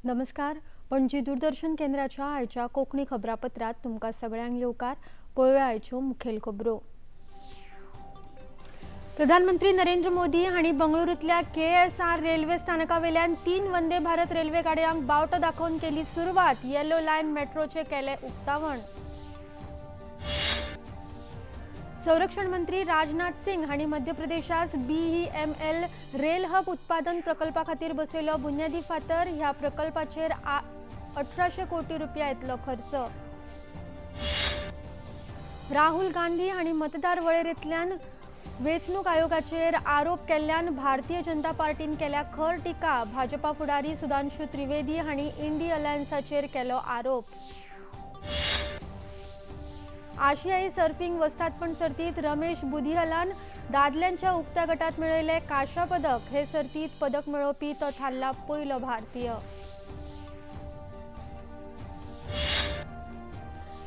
नमस्कार, पणजी दूरदर्शन केंद्राच्या आयच्या कोंकणी खबरापत्रात तुमकां सगळ्यांक येवकार. पळोवया आयच्यो मुखेल खबरो. प्रधानमंत्री नरेंद्र मोदी हांणी बंगळुरूंतल्या KSR railway स्थानकावेल्यान 3 वंदे भारत रेल्वे गाडयांक बावटो दाखोवन केली सुरवात. येलो लायन मेट्रोचे केले उक्तावण. संरक्षण मंत्री राजनाथ सिंग हांणी मध्य प्रदेशात BEML rail hub उत्पादन प्रकल्पा खातीर बसयलो बुन्यादी फातर. ह्या प्रकल्पाचेर 1800 कोटी रुपया येतलो खर्च. राहुल गांधी हांणी मतदार वळेरेंतल्यान वेंचणूक आयोगाचेर आरोप केल्ल्यान भारतीय जनता पार्टीन केल्या खर टिका. भाजपा फुडारी सुधांशु त्रिवेदी हांणी इंडी अलायन्साचेर केलो आरोप. आशियाई सर्फिंग वस्तादपण सर्तीत रमेश बुधिहलान दादल्यांच्या उक्त्या गटात मेळयले कांश्या पदक. हे सर्तीत पदक मेळोवपी तो थारला पयलो भारतीय.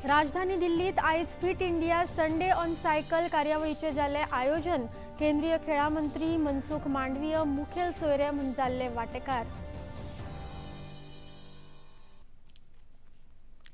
राजधानी दिल्लीत आयज fit India Sunday on cycle कार्यावळीचें जालें आयोजन. केंद्रीय खेळां मंत्री मनसुख मांडवीय मुखेल सोयरे म्हूण जाल्ले वांटेकार.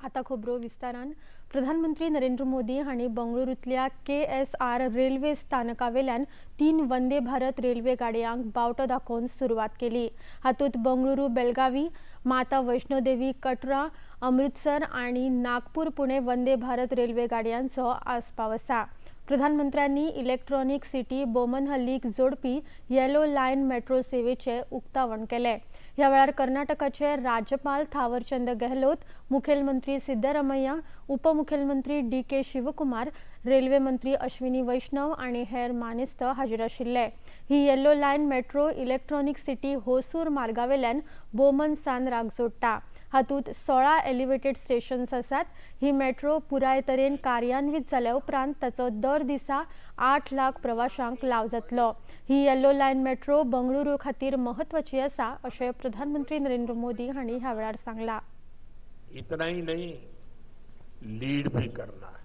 आता खबरो विस्तारान. प्रधानमंत्री नरेंद्र मोदी हांणी बंगळुरूंतल्या KSR railway स्थानकावेल्यान 3 वंदे भारत रेल्वे गाडयांक बावटो दाखोवन सुरवात केली. हातूंत बंगळुरू बेलगावी, माता वैष्णोदेवी कटरा, अमृतसर आनी नागपूर पुणे वंदे भारत रेल्वे गाडयांचो आस्पाव आसा. प्रधानमंत्र्यांनी इलेक्ट्रॉनिक सिटी बोमनहल्लीक जोडपी येलो लायन मेट्रो सेवेचे उक्तावण केले. ह्या वेळार कर्नाटकाचे राज्यपाल थावरचंद गेहलोत, मुखेलमंत्री सिद्धरमय्या, उपमुखेलमंत्री DK Shivakumar, railway मंत्री अश्विनी वैष्णव आनी हेर मानेस्त हाजीर आशिल्ले. ही yellow line metro electronic city Hosur मार्गावेल्यान Boman सानराक जोडटा. हातूंत 16 एलिवेटेड स्टेशन्स आसात. ही मेट्रो पुराय तरेन कार्यान्वित जाल्या उपरांत ताचो दर दिसा 8 लाख प्रवाशांक लाव जातलो. ही येलो लायन मेट्रो बंगळुरू खातीर महत्वाची आसा अशें प्रधानमंत्री नरेंद्र मोदी हांणी ह्या वेळार सांगला. इतना ही नहीं, लीड भी करना है.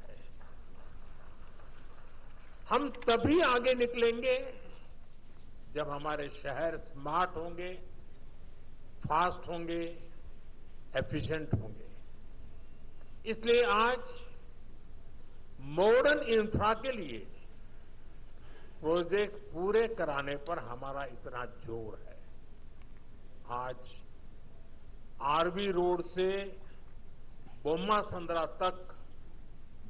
हम तभी आगे निकलेंगे जब हमारे शहर स्मार्ट होंगे, फास्ट होंगे, एफिशिएंट होंगे. इसलिए आज मॉडर्न इंफ्रा के लिए प्रोजेक्ट पूरे कराने पर हमारा इतना जोर है. आज आरवी रोड से बोम्मासंद्रा तक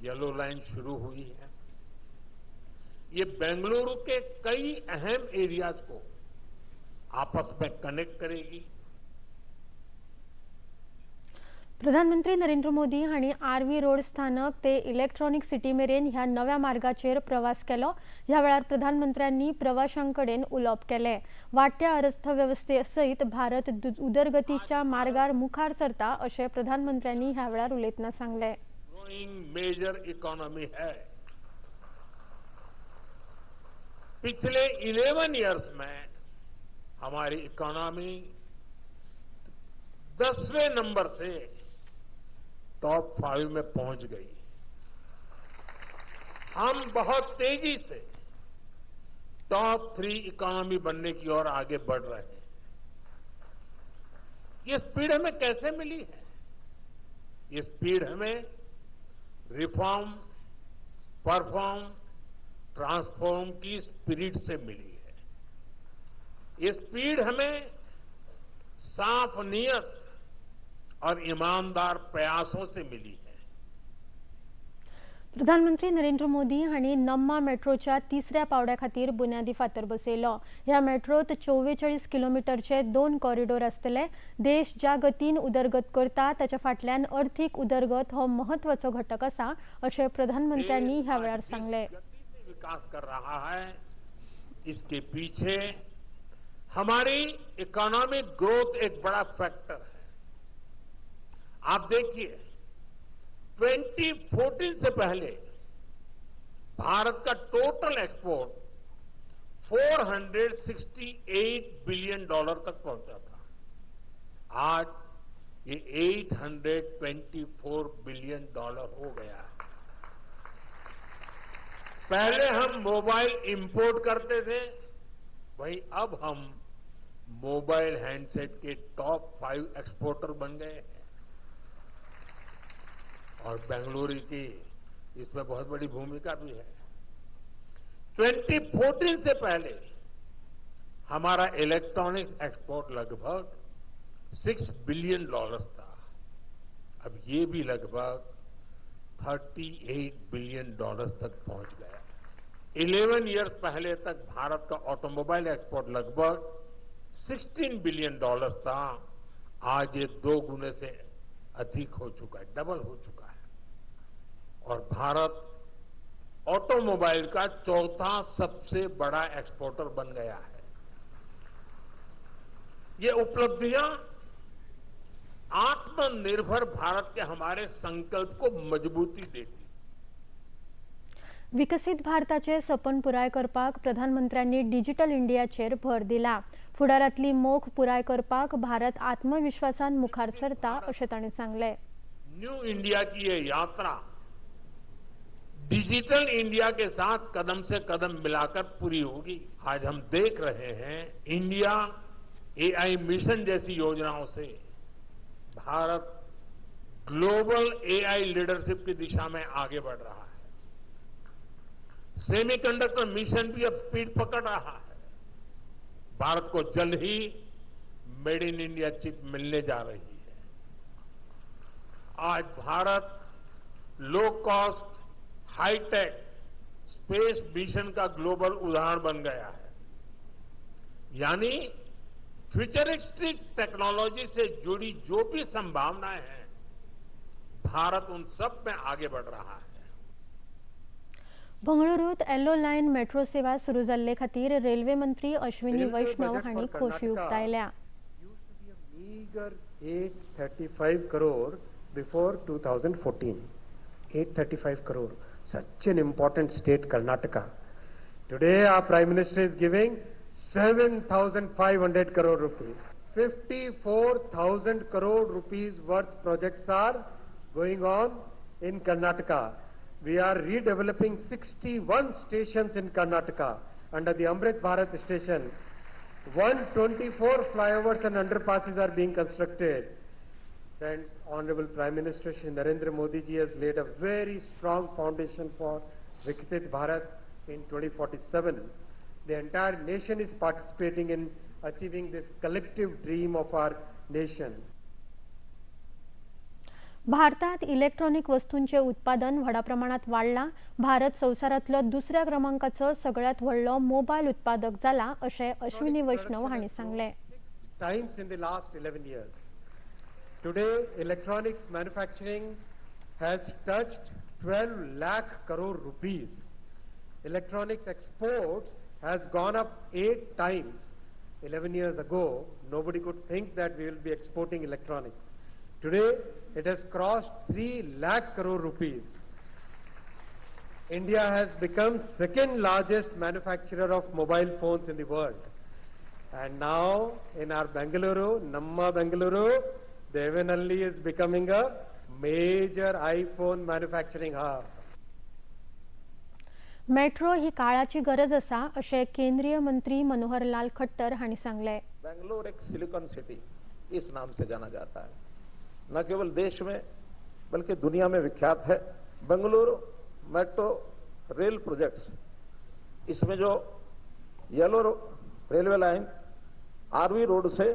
येलो लाइन शुरू हुई है. ये बेंगलुरु के कई अहम एरियाज को आपस में कनेक्ट करेगी. प्रधानमंत्री नरेंद्र मोदी हांणी आरवी रोड स्थानक ते इलेक्ट्रॉनिक सिटी मेरेन ह्या नव्या मार्गाचेर प्रवास केलो. ह्या वेळार प्रधानमंत्र्यांनी प्रवाशां कडेन उलोवप केलें. वाडट्या अर्थवेवस्थे सयत भारत उदरगतीच्या मार्गार मुखार सरता अशें प्रधानमंत्र्यांनी ह्या वेळार उलयतना सांगलें. ग्रोइंग मेजर इकोनॉमी है. पिछले 11 इयर्स में हमारी इकोनॉमी 10वें नंबर से टॉप 5 में पहुंच गई. हम बहुत तेजी से टॉप 3 इकोनॉमी बनने की ओर आगे बढ़ रहे हैं. ये स्पीड हमें कैसे मिली है? ये स्पीड हमें रिफॉर्म, परफॉर्म, ट्रांसफॉर्म की स्पिरिट से मिली है. ये स्पीड हमें साफ नियत और ईमानदार प्रयासों से मिली है. प्रधानमंत्री नरेंद्र मोदी हांणी नम्मा मेट्रोच्या तिसऱ्या पावड्या खातीर बुन्यादी फातर बसयलो. ह्या मेट्रोत 44 किलोमिटरचे 2 कॉरिडोर आसतले. देश ज्या गतीन उदरगत करता ताच्या फाटल्यान अर्थीक उदरगत हो महत्वाचो घटक आसा अशें प्रधानमंत्र्यांनी ह्या वेळार सांगलें. विकास कर रहा है, इसके पीछे हमारी इकोनॉमिक ग्रोथ एक बड़ा फैक्टर है. आप देखिए, 2014 से पहले भारत का टोटल एक्सपोर्ट 468 बिलियन डॉलर तक पहुंचा था. आज ये 824 बिलियन डॉलर हो गया है. पहले हम मोबाइल इंपोर्ट करते थे, वहीं अब हम मोबाइल हैंडसेट के टॉप 5 एक्सपोर्टर बन गए हैं और बेंगलुरु की इसमें बहुत बड़ी भूमिका भी है। 2014 से पहले हमारा इलेक्ट्रॉनिक्स एक्सपोर्ट लगभग $6 बिलियन था। अब ये भी लगभग $38 बिलियन तक पहुंच गया। 11 इयर्स पहले तक भारत का ऑटोमोबाइल एक्सपोर्ट लगभग $16 बिलियन था। आज ये 2 गुने से अधिक हो चुका है, डबल हो चुका है और भारत ऑटोमोबाइल का 4था सबसे बड़ा एक्सपोर्टर बन गया है। ये उपलब्धियां आत्मनिर्भर भारत के हमारे संकल्प को मजबूती देती। विकसीत भारताचे सपन पुराय करपाक प्रधानमंत्र्यांनी डिजिटल इंडियाचेर भर दिला। फुडारांतली मोख पुराय करपाक भारत आत्मविश्वासान मुखार सरता अशें तांणी सांगलें। न्यू इंडिया की ये यात्रा डिजिटल इंडिया के साथ कदम से कदम मिलाकर पूरी होगी। आज हम देख रहे हैं इंडिया एआई मिशन जैसी योजनाओं से भारत ग्लोबल एआई लीडरशिप की दिशा में आगे बढ़ रहा है। सेमीकंडक्टर मिशन भी अब स्पीड पकड़ रहा है। भारत को जल्द he made in India chip मिलने जा रही है। आज Bharat low cost hi tech space mission का ग्लोबल उदाहरण बन गया है। यानी फ्यूचरिस्टिक टेक्नोलॉजी से जुड़ी जो भी संभावनाएं हैं, भारत उन सब में आगे बढ़ रहा है। बंगळुरूत येलो लायन मेट्रो सेवा सुरू जाल्ले खातीर रेल्वे मंत्री अश्विनी वैष्णव हांणी खोशी उक्तायल्या। 835 crore before 2014, 835 crore, such an important state Karnataka. Today our Prime Minister is giving 7,500 crore rupees. 54,000 crore rupees worth projects are going on in Karnataka. We are redeveloping 61 stations in Karnataka under the Amrit Bharat station. 124 flyovers and underpasses are being constructed. Friends, Honorable Prime Minister Shri Narendra Modi ji has laid a very strong foundation for Viksit Bharat in 2047. The entire nation is participating in achieving this collective dream of our nation. भारतात electronic वस्तूंचे उत्पादन व्हडा प्रमाणात वाडलां। भारत संवसारांतलो दुसऱ्या क्रमांकाचो सगळ्यांत व्हडलो मोबायल उत्पादक जाला अशें अश्विनी वैष्णव हांणी सांगलें। Times in the last 11 years. Today, electronics manufacturing has touched 12 lakh crore rupees. Electronics exports has gone up 8 times. 11 years ago, nobody could think that we will be exporting electronics. Today, it has crossed 3 lakh crore rupees. India has become second largest manufacturer of mobile phones in the world. And now, in our Bengaluru, Namma Bengaluru, Devanalli is becoming a major iPhone manufacturing hub. Metro ही काळाची गरज आसा अशें केंद्रीय मंत्री मनोहर लाल खट्टर हांणी सांगलें। बेंगलोर एक silicon city इस नाम से जाना जाता है, न केवल देश में बल्कि दुनिया में विख्यात है। बेंगलुरु मेट्रो रेल प्रोजेक्ट्स, इसमें जो yellow railway line RV road से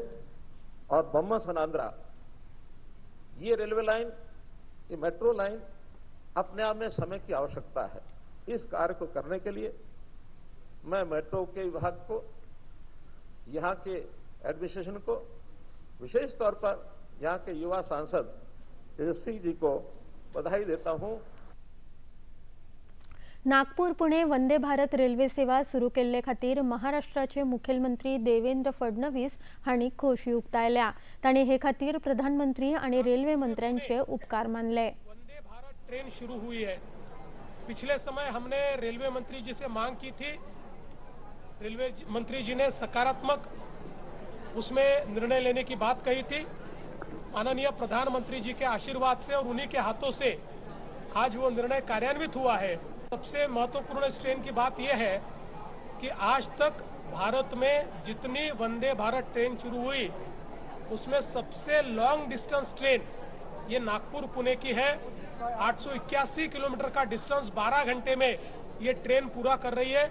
और बम्मा सनांद्रा, ये रेलवे लाइन, ये मेट्रो लाइन अपने आप में समय की आवश्यकता है। इस कार्य को करने के लिए मैं मेट्रो के विभाग को, यहाँ के एडमिनिस्ट्रेशन को, विशेष तौर पर यहाँ के युवा सांसद तेजस्वी जी को बधाई देता हूँ। नागपूर पुणे वंदे भारत रेल्वे सेवा सुरू केल्ले खातीर महाराष्ट्राचे मुखेलमंत्री देवेंद्र फडणवीस हांणी खोशी उक्तायल्या। तांणी हे खातीर प्रधानमंत्री आनी रेल्वे मंत्र्यांचे उपकार मानले। वंदे भारत ट्रेन शुरू हुई है। पिछले समय हमने रेलवे मंत्री जी से मांग की थी, रेलवे मंत्री जी ने सकारात्मक उसमें निर्णय लेने की बात कही थी। माननीय प्रधानमंत्री जी के आशीर्वाद से और उन्हीं के हाथों से आज वो निर्णय कार्यान्वित हुआ है। सबसे महत्वपूर्ण इस ट्रेन की बात यह है कि आज तक भारत में जितनी वंदे भारत ट्रेन शुरू हुई उसमें सबसे लॉन्ग डिस्टेंस ट्रेन ये नागपुर पुणे की है। 881 किलोमीटर का डिस्टेंस 12 घंटे में ये ट्रेन पूरा कर रही है।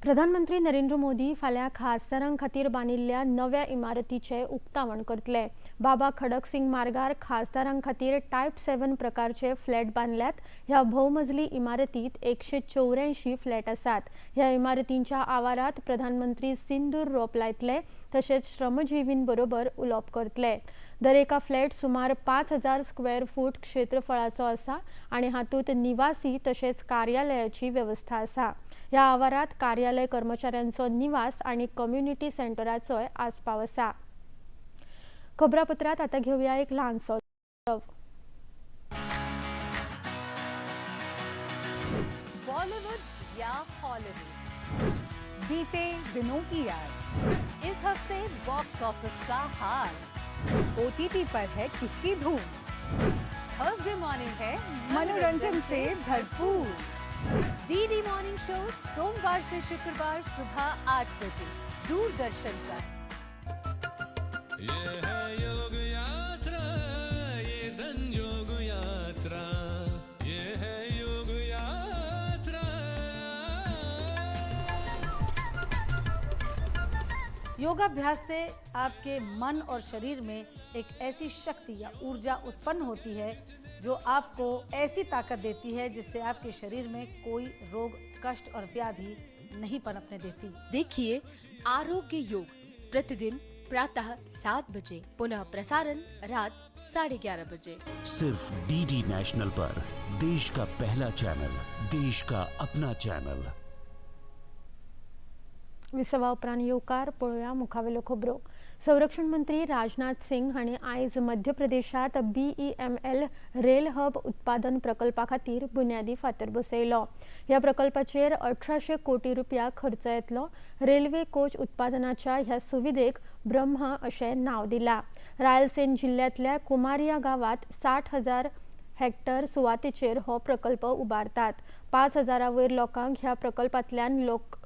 प्रधानमंत्री नरेंद्र मोदी फाल्यां खासदारां खातीर बांदिल्ल्या नव्या इमारतीचें उक्तावण करतले। बाबा खडक सिंग मार्गार खासदारां खातीर टायप 7 प्रकारचे फ्लॅट बांदल्यात। ह्या भोवमजली इमारतींत 184 फ्लॅट आसात। ह्या इमारतींच्या आवारात प्रधानमंत्री सिंदूर रोप लायतले तशेंच श्रमजीवीं बरोबर उलोवप करतले। दरेका फ्लॅट सुमार 5000 स्क्वेअर फूट क्षेत्रफळाचो आसा आनी हातूंत निवासी तशेंच कार्यालयाची वेवस्था आसा। ह्या आवारात कार्यालय कर्मचाऱ्यांचो निवास आनी कम्युनिटी सेंटराचोय आस्पाव आसा। खबरापत्रात आता घेऊया एक ल्हानसो बॉलीवुड या हॉलीवुड, बीते दिनों की याद, इस हफ्ते बॉक्स ऑफिस का हाल, ओटीटी पर है किसकी धूम, थर्सडे मॉर्निंग है मनोरंजन से भरपूर, डीडी मॉर्निंग शो सोमवार से शुक्रवार सुबह 8 बजे दूरदर्शन पर। ये है योग यात्रा, ये संजोग यात्रा, ये है योग यात्रा। योगाभ्यास से आपके मन और शरीर में एक ऐसी शक्ति या ऊर्जा उत्पन्न होती है जो आपको ऐसी ताकत देती है जिससे आपके शरीर में कोई रोग, कष्ट और व्याधि नहीं पनपने देती। देखिए आरोग्य योग प्रतिदिन प्रातः 7 बजे, पुनः प्रसारण रात 11:30 बजे, सिर्फ डीडी नेशनल पर। देश का पहला चैनल, देश का अपना चैनल। विसवा उपरांत येवकार पळोवया मुखावेल्यो खबरो। संरक्षण मंत्री राजनाथ सिंग हांणी आयज मध्य प्रदेशात BEML rail hub उत्पादन प्रकल्पा खातीर बुन्यादी फातर बसयलो। ह्या प्रकल्पाचेर 1800 कोटी रुपया खर्च येतलो। रेल्वे कोच उत्पादनाच्या ह्या सुविधेक ब्रह्मा अशें नांव दिलां। रायलसेन जिल्ल्यांतल्या कुमारिया गांवांत 60,000 हेक्टर सुवातेचेर हो प्रकल्प उबारतात। 5,000 वयर लोकांक ह्या प्रकल्पांतल्यान लोक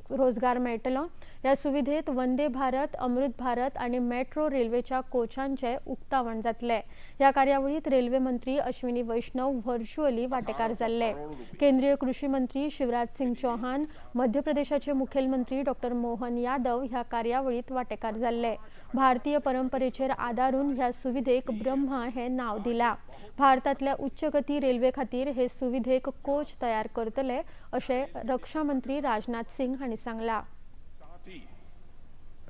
रोजगार मेळटलो। ह्या सुविधेत वंदे भारत, अमृत भारत आनी मेट्रो रेल्वेच्या कोचांचे उक्तावण जातले। ह्या कार्यावळीत रेल्वे मंत्री अश्विनी वैष्णव व्हर्च्युअली वांटेकार जाल्ले। केंद्रीय कृषी मंत्री शिवराज सिंग चौहान, मध्य प्रदेशाचे मुखेलमंत्री डॉक्टर मोहन यादव ह्या कार्यावळीत वांटेकार जाल्ले। भारतीय परंपरेचेर आदारून ह्या सुविधेक ब्रह्मा हे नांव दिला। भारतांतल्या उच्चगती रेल्वे खातीर हे सुविधेक कोच तयार करतले अशें रक्षा मंत्री राजनाथ सिंग हांणी सांगला। साथ ही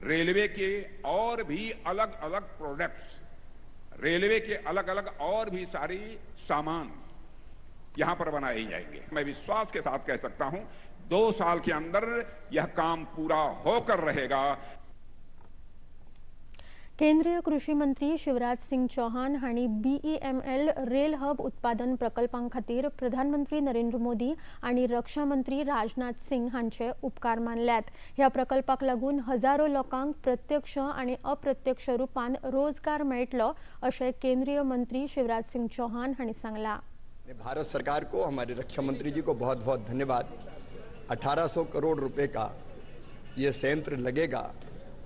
रेलवे के और भी अलग अलग प्रोडक्ट्स, रेलवे के अलग अलग और भी सारी सामान यहां पर बनाए जाएंगे। मैं विश्वास के साथ कह सकता हूं 2 साल के अंदर यह काम पूरा होकर रहेगा। केंद्रीय कृषी मंत्री शिवराज सिंग चौहान हांणी BEML rail hub उत्पादन प्रकल्पां खातीर प्रधानमंत्री नरेंद्र मोदी आनी रक्षा मंत्री राजनाथ सिंग हांचे उपकार मानल्यात। ह्या प्रकल्पाक लागून हजारो लोकांक प्रत्यक्ष आनी अप्रत्यक्ष रूपान रोजगार मेळटलो अशें केंद्रीय मंत्री शिवराज सिंग चौहान हांणी सांगलां। भारत सरकार को, हमारे रक्षा मंत्री जी को बहुत बहुत धन्यवाद। 1800 करोड़ रुपए का ये संयंत्र लगेगा,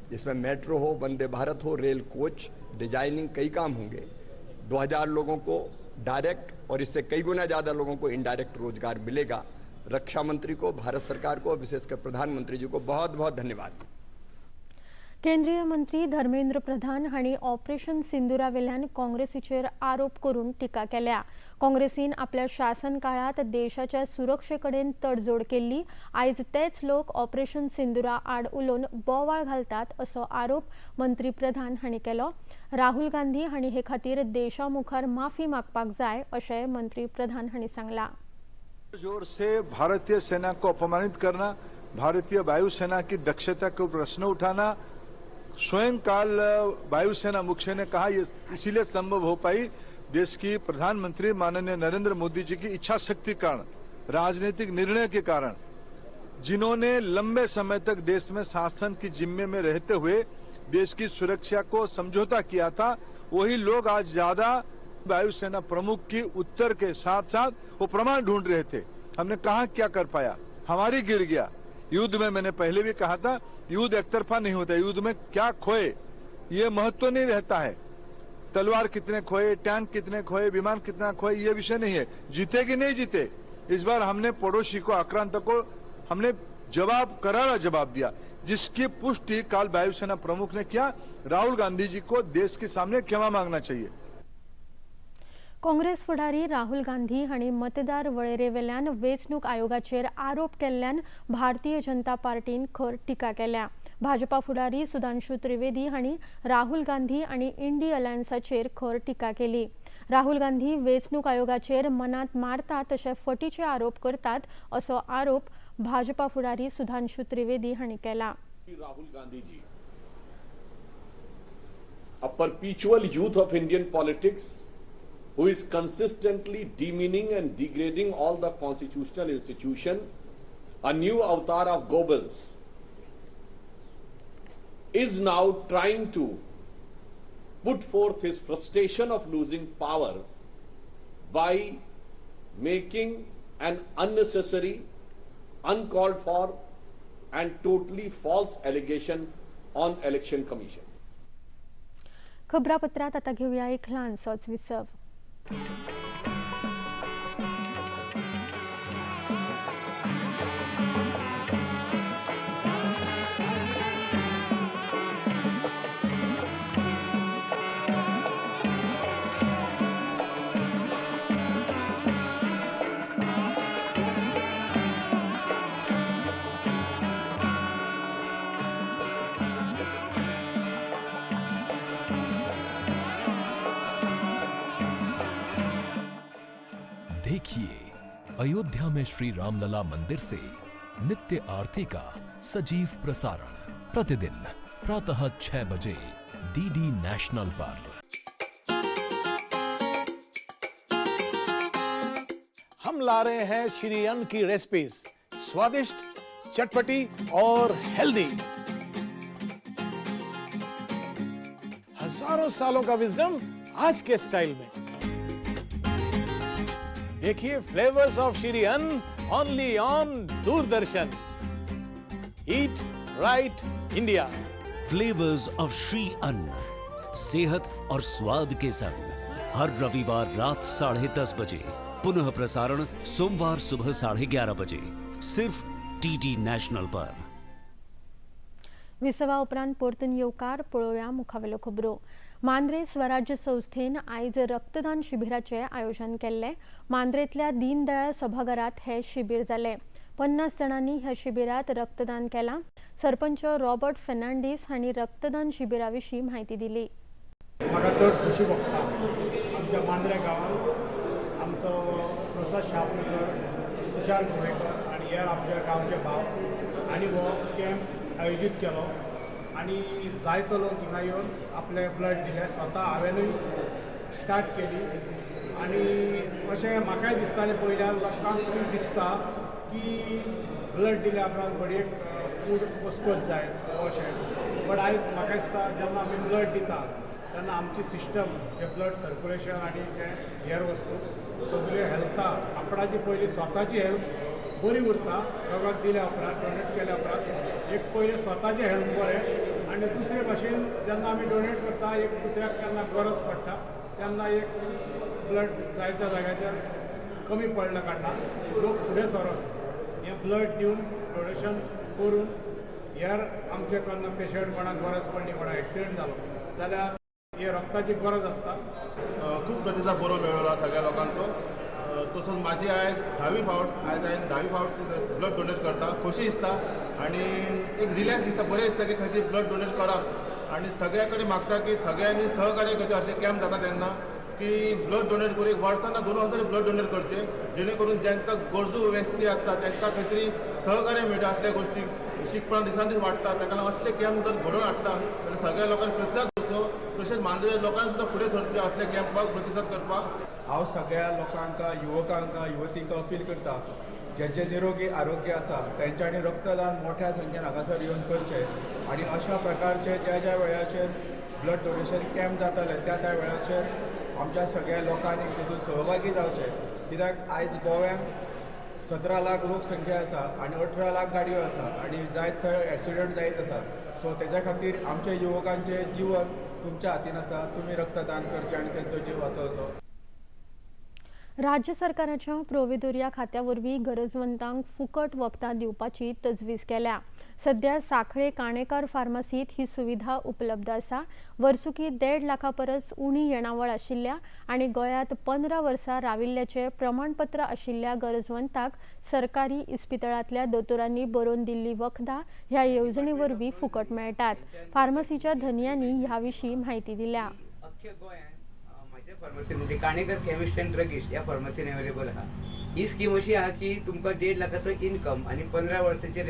जिसमें मेट्रो हो, वंदे भारत हो, रेल कोच डिजाइनिंग, कई काम होंगे। 2000 लोगों को डायरेक्ट और इससे कई गुना ज़्यादा लोगों को इनडायरेक्ट रोजगार मिलेगा। रक्षा मंत्री को, भारत सरकार को, विशेषकर प्रधानमंत्री जी को बहुत बहुत धन्यवाद। केंद्रीय मंत्री धर्मेंद्र प्रधान हांणी ऑपरेशन सिंदुरा वेल्यान काँग्रेसीचेर आरोप करून टिका केल्या। काँग्रेसीन आपल्या शासन काळात देशाच्या सुरक्षे कडेन तडजोड केल्ली, आयज तेच लोक ऑपरेशन सिंदुरा आड उलोवन बोवाळ घालतात असो आरोप मंत्री प्रधान हांणी केलो। राहुल गांधी हांणी हे खातीर देशा मुखार माफी मागपाक जाय अशें मंत्री प्रधान हांणी सांगलां। जोर से भारतीय सेना को अपमानित करना, भारतीय वायुसेना की दक्षता को प्रश्न उठाना, स्वयं काल वायुसेना मुख्य ने कहा ये इसीलिए संभव हो पाई देश की प्रधानमंत्री माननीय नरेंद्र मोदी जी की इच्छा शक्ति कारण, राजनीतिक निर्णय के कारण, जिन्होंने लंबे समय तक देश में शासन की जिम्मे में रहते हुए देश की सुरक्षा को समझौता किया था, वही लोग आज ज्यादा वायुसेना प्रमुख की उत्तर के साथ साथ वो प्रमाण ढूंढ रहे थे। हमने कहा क्या कर पाया, हमारी गिर गया। युद्ध में मैंने पहले भी कहा था, युद्ध एकतरफा नहीं होता। युद्ध में क्या खोए ये महत्व नहीं रहता है। तलवार कितने खोए, टैंक कितने खोए, विमान कितना खोए, ये विषय नहीं है। जीते कि नहीं जीते, इस बार हमने पड़ोसी को, आक्रांत को हमने जवाब, करारा जवाब दिया, जिसकी पुष्टि कल वायुसेना प्रमुख ने किया। राहुल गांधी जी को देश के सामने क्षमा मांगना चाहिए। काँग्रेस फुडारी राहुल गांधी हांणी मतदार वळेरेवेल्यान वेंचणूक आयोगाचेर आरोप केल्ल्यान भारतीय जनता पार्टीन खर टिका केल्या। भाजपा फुडारी सुधांशु त्रिवेदी हांणी राहुल गांधी आनी इंडी अलायन्साचेर खर टिका केली। राहुल गांधी वेंचणूक आयोगाचेर मनात मारतात तशे फटीचे आरोप करतात असो आरोप भाजपा फुडारी सुधांशु त्रिवेदी हांणी केला। Rahul Gandhi ji, a perpetual youth of Indian politics who is consistently demeaning and degrading all the constitutional institution, a new avatar of Goebbels, is now trying to put forth his frustration of losing power by making an unnecessary, uncalled for and totally false allegation on Election Commission. खबरापत्रात आता घेऊया एक ल्हानसोच विसव। देखिए अयोध्या में श्री रामलला मंदिर से नित्य आरती का सजीव प्रसारण प्रतिदिन प्रातः 6 बजे डीडी नेशनल पर। हम ला रहे हैं श्री अन्न की रेसिपीज, स्वादिष्ट, चटपटी और हेल्दी। हजारों सालों का विजडम आज के स्टाइल में। देखिए flavours of Shri Anna only on Doordarshan. Eat right India. Flavours of Shri Anna, सेहत और स्वाद के संग, हर रविवार रात 10:30 बजे, पुनः प्रसारण सोमवार सुबह 11:30 बजे, सिर्फ डीडी नॅशनल पर। विसवा उपरांत परतून येवकार। पळोवया मुखावेल्यो खबरो। मांद्रे स्वराज्य संस्थेन आयज रक्तदान शिबिराचें आयोजन केल्लें। मांद्रेंतल्या दीनदयाळ सभाघरांत हें शिबीर जालें। 50 जाणांनी ह्या शिबिरांत रक्तदान केलां। सरपंच रॉबर्ट फेर्नांडीस हांणी रक्तदान शिबिरा विशीं म्हायती दिली। म्हाका चड खोशी भोगता आमच्या मांद्रे गांवांत आमचो प्रसाद शापणकर, तुषार गोवेकर आनी हेर आमच्या गांवचे भाव आनी हो कॅम्प आयोजीत केलो आनी जायतो लोक हिंगा येवन आपले ब्लड दिले। स्वता हांवेंनूय स्टार्ट केली आनी अशें म्हाकाय दिसतालें पयल्यार लोकांकूय दिसता की ब्लड दिल्या उपरांत घडयेक कूड वचकत जाय अशें, बट आयज म्हाका दिसता जेन्ना आमी ब्लड दिता तेन्ना आमची सिस्टम जें ब्लड सर्कुलेशन आनी जें हेर वस्तू सगळ्यो हेल्था आपणाची पयली स्वताची हेल्थ बरी उरता। रगत दिल्या उपरांत, डोनेट केल्या उपरांत एक पयलें स्वताचें हेल्थ बरें आनी दुसरे भाशेन जेन्ना आमी डोनेट करता एक दुसऱ्याक केन्ना गरज पडटा तेन्ना एक ब्लड जायत्या जाग्याचेर कमी पडल्या कारणान लोक फुडें सरोन हें ब्लड दिवन डोनेशन करून हेर आमचे केन्ना पेशंट कोणाक गरज पडली, कोणाक एक्सिडंट जालो जाल्यार हे रक्ताची गरज आसता। खूब प्रतिसाद बरो मेळ्ळो सगळ्या लोकांचो। तसोच म्हाजी आयज धावी फावट, आयज हांवें धावी फावट ब्लड डोनेट करता, खोशी दिसता आनी एक रिलॅक्स दिसता, बरें दिसता की खंय तरी ब्लड डोनेट करप आनी सगळ्या कडेन मागता की सगळ्यांनी सहकार्य करचें असले कॅम्प जाता तेन्ना की ब्लड डोनेट करून एक वर्सान 2 वर्सांनी ब्लड डोनेट करचें, जेणे करून जांकां गरजू व्यक्ती आसता तांकां खंय तरी सहकार्य मेळटा। असल्या गोश्टी शिकपणां दिसान दीस वाडटा, ताका लागून असले कॅम्प जर घडोवन हाडटा जाल्यार सगळ्या लोकांनी प्रतिसाद करचो, तशेंच मांद्रे लोकांनी सुद्दां फुडें सरचें असल्या कॅम्पाक प्रतिसाद करपाक। हांव सगळ्या लोकांक, युवकांक, युवतींक अपील करता, ज्यांचे निरोगी आरोग्य आसा तेंच्यांनी रक्तदान मोठ्या संख्येन हांगासर येवन करचें आनी अशा प्रकारचे ज्या ज्या वेळाचेर ब्लड डोनेशन कॅम्प जाताले त्या त्या वेळाचेर आमच्या सगळ्या लोकांनी तितून सहभागी जावचें। कित्याक आयज गोव्यान 17 लाख लोकसंख्या आसा आनी 18 लाख गाडयो आसा आनी जायत थंय एक्सिडंट जायत आसा. सो तेज्या खातीर आमच्या युवकांचें जिवन तुमच्या हातीन आसा. तुमी रक्तदान करचें आनी तेंचो जीव वाचोवचो. राज्य सरकाराच्या प्रोवेदोरिया खात्या वरवीं गरजवंतांक फुकट वखदां दिवपाची तजवीज केल्या. सध्या साखळे काणेकार फार्मासीत ही सुविधा उपलब्ध आसा. वर्सुकी 1.5 लाखा परस उणी येणावळ आशिल्ल्या आनी गोंयांत 15 वर्सां राविल्ल्याचें प्रमाणपत्र आशिल्ल्या गरजवंताक सरकारी इस्पितळांतल्या दोतोरांनी बरोवन दिल्ली वखदां ह्या येवजणे वरवीं फुकट मेळटात. फार्मासीच्या धनयांनी ह्या विशीं म्हायती दिल्या. अख्ख्या गोंयांत म्हाज्या फार्मसीन, म्हणजे काणेकर केमिस्ट अँड ड्रगिस्ट ह्या फार्मसीन अवेलेबल आहा. ही स्कीम अशी आहा की तुमकां 1.5 लाखाचो इनकम आनी 15 वर्सांचे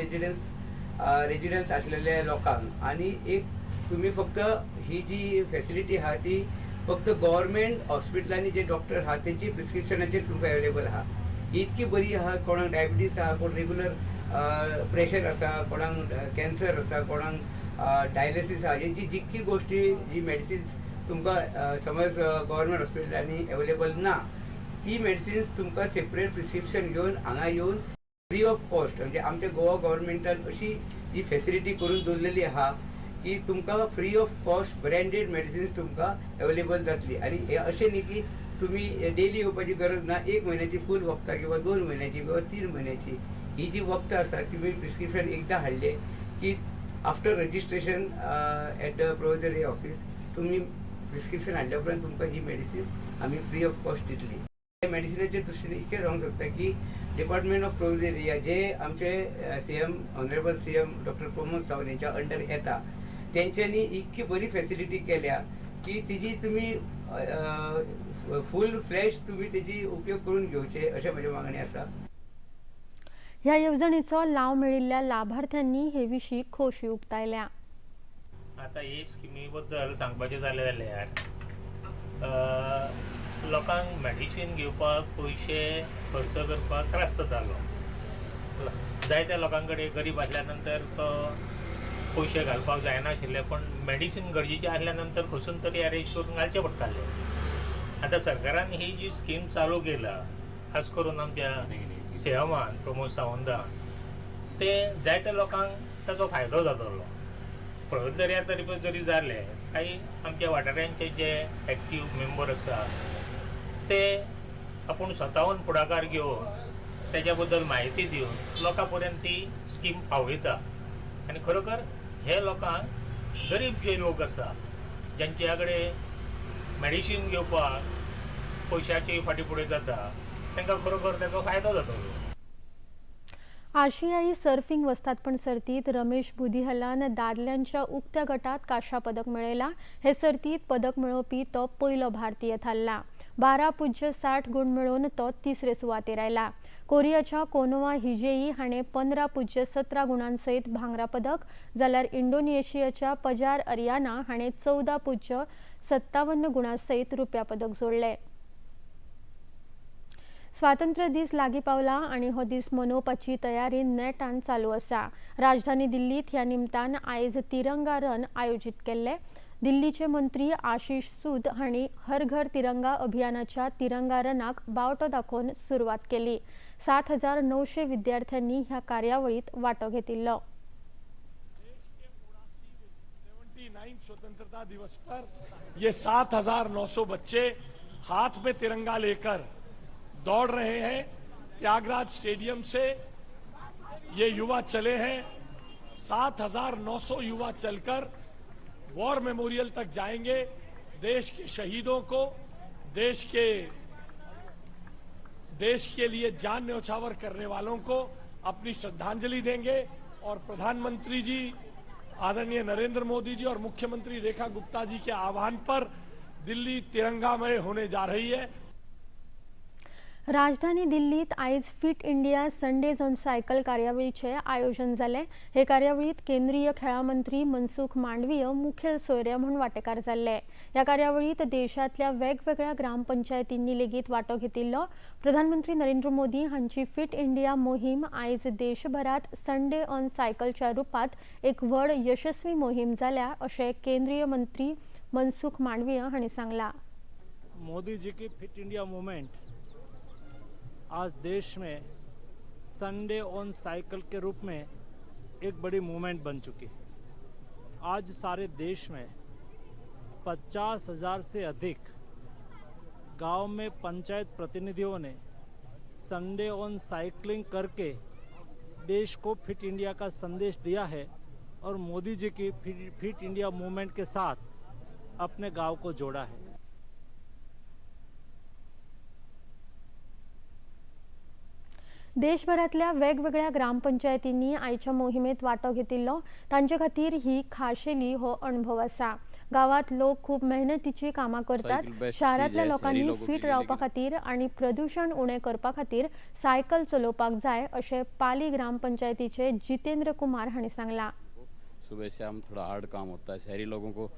रेजिडन्स आसलेल्या लोकांक आनी एक तुमी फक्त ही जी फेसिलिटी आहा ती फक्त गव्हर्मेंट हॉस्पिटलांनी जे डॉक्टर आहा तेंची प्रिस्क्रिप्शनाचेर तुमकां अवेलेबल आहा. ही इतकी बरी आहा. कोणाक डायबिटीस आहा, कोण रेगुलर प्रेशर आसा, कोणाक कॅन्सर आसा, कोणाक डायलिसीस आहा, हेची जितकी गोश्टी जी मेडिसिन्स तुमकां समज गव्हर्मेंट हॉस्पिटलांनी अवेलेबल ना, ती मेडिसिन्स तुमकां सेपरेट प्रिस्क्रिप्शन घेवन हांगा येवन फ्री ऑफ कॉस्ट, म्हणजे आमच्या गोवा गव्हर्मेंटान अशी जी फेसिलिटी करून दवरलेली आहा की तुमकां free of cost branded medicines तुमकां अवेलेबल जातली. आनी हे अशें न्ही की तुमी डेली येवपाची गरज ना. एक म्हयन्याची फूल वखदां किंवा 2 म्हयन्याची किंवा 3 म्हयन्याची ही जी वखदां आसा, तुमी प्रिस्क्रिप्शन एकदां हाडलें की after registration at the Provedoria office तुमी प्रिस्क्रिप्शन हाडल्या उपरांत तुमकां ही मेडिसिन्स आमी फ्री ऑफ कॉस्ट दितली. मेडिसिनाच्या दृश्टीने इतकें सांगूंक शकता की डिपार्टमेंट ऑफ प्रोविजन जे आमचे CM, honourable CM doctor Pramod Sawant यांच्या अंडर येता, तेंच्यांनी इतकी बरी फेसिलिटी केल्या की तिजी तुमी फूल फ्लॅश तुमी तेजी उपयोग करून घेवचे अशें म्हजें मागणें आसा. ह्या येवजणेचो लाव मेळिल्ल्या लाभार्थ्यांनी हे विशीं खोशी उक्तायल्या. आतां ही स्किमी बद्दल सांगपाचें जालें जाल्यार लोकांक मेडिसीन घेवपाक पयशे खर्च करपाक त्रास जातालो. जायत्या लोकां कडेन गरीब आसल्या नंतर तो पयशे घालपाक जायनाशिल्ले, पण मेडिसीन गरजेचें आसल्या नंतर खंयसून तरी अरेंज करून घालचे पडटाले. आतां सरकारान ही जी स्कीम चालू केला, खास करून आमच्या सीएमान प्रमोद सावंतान, ते जायत्या लोकांक ताचो फायदो जातलो. प्रगत तरी जरी जाले काही आमच्या वाठारांचे जे एक्टीव मेंबर आसा ते आपूण स्वताहून फुडाकार घेवन तेच्या बद्दल म्हायती दिवन लोकां पर्यंत ती स्कीम पावयता. आनी खरोखर हे लोकांक, गरीब जे लोक आसा, ज्यांच्या कडेन मेडिसीन घेवपाक पयशाची फाटी फुडें जाता, तांकां खरोखर ताचो फायदो जातलो. आशियाई सर्फिंग वस्तादपण सर्तीत रमेश बुदिहलान दादल्यांच्या उक्त्या गटात कांश्या पदक मेळयला. हे सर्तीत पदक मेळोवपी तो पयलो भारतीय थारला. 12.60 गुण मेळोवन तो तिसरे सुवातेर आयला. कोरियाच्या कोनोवा हिजेई हाणें 15.17 गुणांसयत भांगरा पदक, जाल्यार इंडोनेशियाच्या पजार अरियाना हाणें 14.57 गुणांसयत रुप्या पदक जोडलें. स्वातंत्र्य दीस लागीं पावला आनी हो दीस मनोवपाची तयारी नेटान चालू आसा. राजधानी दिल्लीत ह्या निमतान आयज तिरंगा रन आयोजीत केल्ले. दिल्लीचे मंत्री आशिष सूद हांणी हर घर तिरंगा अभियानाच्या तिरंगा रनाक बावटो दाखोवन सुरवात केली. 7900 विद्यार्थ्यांनी ह्या कार्यावळीत वांटो घेतिल्लो. 79 स्वतंत्रता दिवस पर ये 7900 बच्चे हाथ में तिरंगा लेकर दौड़ रहे हैं. त्यागराज स्टेडियम से ये युवा चले हैं. 7900 युवा चलकर वॉर मेमोरियल तक जाएंगे. देश के शहीदों को, देश के लिए जान न्यौछावर करने वालों को अपनी श्रद्धांजलि देंगे और प्रधानमंत्री जी आदरणीय नरेंद्र मोदी जी और मुख्यमंत्री रेखा गुप्ता जी के आह्वान पर दिल्ली तिरंगामय होने जा रही है. राजधानी दिल्लीत आयज Fit India Sundays on Cycle कार्यावळीचें आयोजन जालें. हे कार्यावळीत केंद्रीय खेळां मंत्री मनसुख मांडवीय मुखेल सोयरे म्हूण वांटेकार जाल्ले. ह्या कार्यावळीत देशांतल्या वेगवेगळ्या ग्रामपंचायतींनी लेगीत वांटो घेतिल्लो. प्रधानमंत्री नरेंद्र मोदी हांची फिट इंडिया मोहीम आयज देशभरात संडे ऑन सायकलच्या रुपात एक व्हड यशस्वी मोहीम जाल्या, अशें केंद्रीय मंत्री मनसुख मांडवीय हांणी सांगलां. मोदी जी की फिट इंडिया मूवमेंट आज देश में संडे ऑन साइकिल के रूप में एक बड़ी मूवमेंट बन चुकी है। आज सारे देश में 50,000 से अधिक गांव में पंचायत प्रतिनिधियों ने संडे ऑन साइकिलिंग करके देश को फिट इंडिया का संदेश दिया है और मोदी जी की फिट इंडिया मूवमेंट के साथ अपने गांव को जोड़ा है। देशभरातल्या वेगवेगळ्या ग्रामपंचायतींनी आयच्या मोहिमेत वांटो घेतिल्लो तांचे खातीर ही खाशेली हो अणभव आसा। गावात लोक खूब मेहनतीची कामां करतात। शारांतल्या लोकांनी फिट रावपा खातीर आनी प्रदूषण उणें करपा खातीर सायकल चलोवपाक जाय अशें पाली ग्रामपंचायतीचे जितेंद्र कुमार हांणी सांगलां। सुबह शाम थोड़ा हार्ड काम होता है, शहरी लोगों को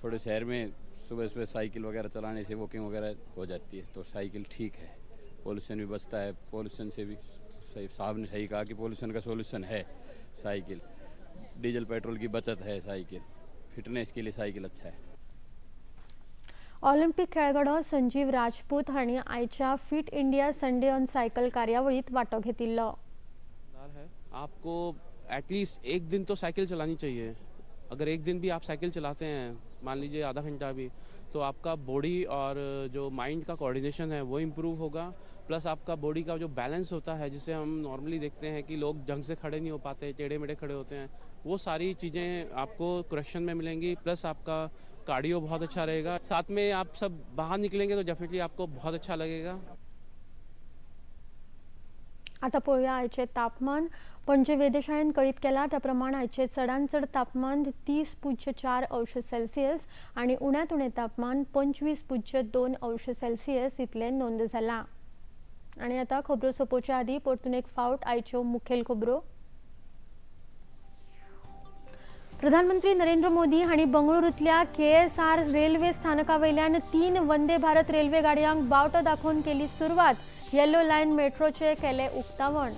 थोड़े शहर में सुबह सुबह साइकिल वगैरह चलाने से वॉकिंग वगैरह हो जाती है, तो साइकिल ठीक है, पॉल्यूशन भी बचता है। पॉल्यूशन से भी सही साहब ने सही कहा कि पॉल्यूशन का सॉल्यूशन है साइकिल, डीजल पेट्रोल की बचत है साइकिल, फिटनेस के लिए साइकिल अच्छा है। ऑलिम्पिक खेळगडो संजीव राजपूत हांणी आयच्या fit India Sunday on cycle कार्यावळीत वांटो घेतिल्लो। आपको एटलीस्ट एक दिन तो साइकिल चलानी चाहिए। अगर एक दिन भी आप साइकिल चलाते हैं, मान लीजिए आधा घंटा भी, तो आपका बॉडी और जो माइंड का कोऑर्डिनेशन है वो इम्प्रूव होगा। प्लस आपका बॉडी का जो बैलेंस होता है, जिसे हम नॉर्मली देखते हैं कि लोग ढंग से खड़े नहीं हो पाते, टेढ़े मेढ़े खड़े होते हैं, वो सारी चीज़ें आपको करेक्शन में मिलेंगी। प्लस आपका कार्डियो बहुत अच्छा रहेगा। साथ में आप सब बाहर निकलेंगे तो डेफिनेटली आपको बहुत अच्छा लगेगा। आता पळोवया आयचें तापमान। पणजे वेधशाळेन कळीत केलां त्या प्रमाण आयचें चडांत चड तापमान 30.4 अंश सेल्सियस आनी उण्यांत उणें तापमान 25.2 अंश सेल्सियस इतलें नोंद जालां। आनी आतां खबरो सोंपोवच्या आदीं परतून एक फावट आयच्यो मुखेल खबरो। प्रधानमंत्री नरेंद्र मोदी हांणी बंगळुरूंतल्या KSR railway स्थानका वयल्यान 3 वंदे भारत रेल्वे गाडयांक बावटो दाखोवन केली सुरवात। येलो लायन मेट्रोचे केले उक्तावण।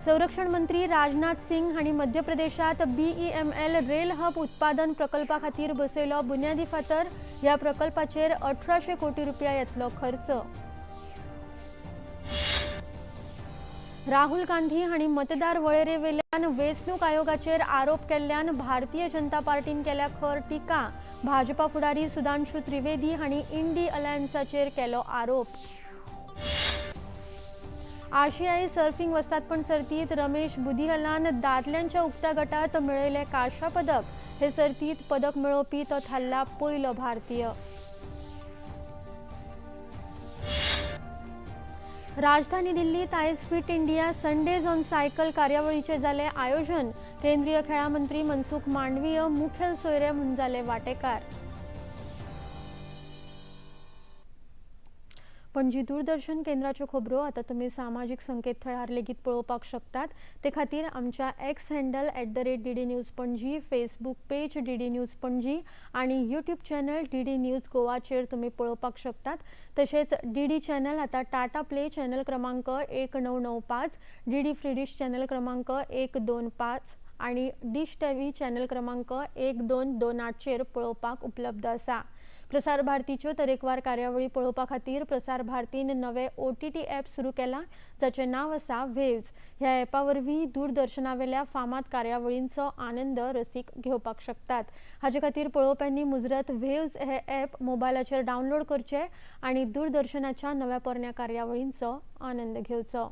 संरक्षण मंत्री राजनाथ सिंग हांणी मध्य प्रदेशात BEML rail hub उत्पादन प्रकल्पा खातीर बसयलो बुन्यादी फातर। ह्या प्रकल्पाचेर 1800 कोटी रुपया येतलो खर्च। राहुल गांधी हांणी मतदार वळेरे वेल्यान वेंचणूक आयोगाचेर आरोप केल्ल्यान भारतीय जनता पार्टीन केल्या खर टिका। भाजपा फुडारी सुधांशु त्रिवेदी हांणी इंडी अलायन्साचेर केलो आरोप। आशियाई सर्फिंग वस्तादपण सर्तीत रमेश बुदिहलान दादल्यांच्या उक्त्या गटात मेळयलें कांश्या पदक। हे सर्तीत पदक मेळोवपी तो थारला पयलो भारतीय। राजधानी दिल्लीत आयज fit India Sundays on cycle कार्यावळीचें जालें आयोजन। केंद्रीय खेळां मंत्री मनसुख मांडवीय मुखेल सोयरे म्हूण जाले वाटेकार। पणजी दूरदर्शन केंद्राच्यो खबरो आतां तुमी सामाजीक संकेतथळार लेगीत पळोवपाक शकतात। ते खातीर आमच्या X handle @DD News Panaji, Facebook page DD News Panaji आनी यूट्यूब चॅनल DD news गोवाचेर तुमी पळोवपाक शकतात। तशेंच DD channel आतां टाटा प्ले चॅनल क्रमांक 1995, DD free dish channel क्रमांक 125 आनी डिश टीव्ही चॅनल क्रमांक 1228चेर पळोवपाक उपलब्ध आसा। प्रसार भारतीच्यो तरेकवार कार्यावळी पळोवपा खातीर प्रसार भारतीन नवे OTT app सुरू केला, जाचें नांव आसा वेव्ज। ह्या ॲपा वरवीं दूरदर्शनावेल्या फामाद कार्यावळींचो आनंद रसीक घेवपाक शकतात। हाचे खातीर पळोवप्यांनी मुजरत वेव्ज हे ॲप मोबायलाचेर डावनलोड करचें आनी दूरदर्शनाच्या नव्या पोरण्या कार्यावळींचो आनंद घेवचो।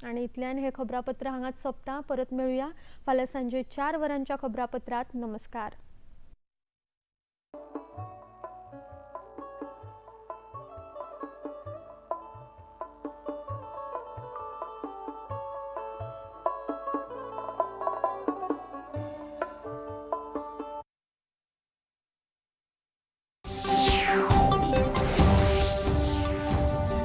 आनी इतल्यान हे खबरापत्र हांगाच सोंपता। परत मेळुया फाल्यां सांजे 4 वरांच्या खबरापत्रांत। नमस्कार।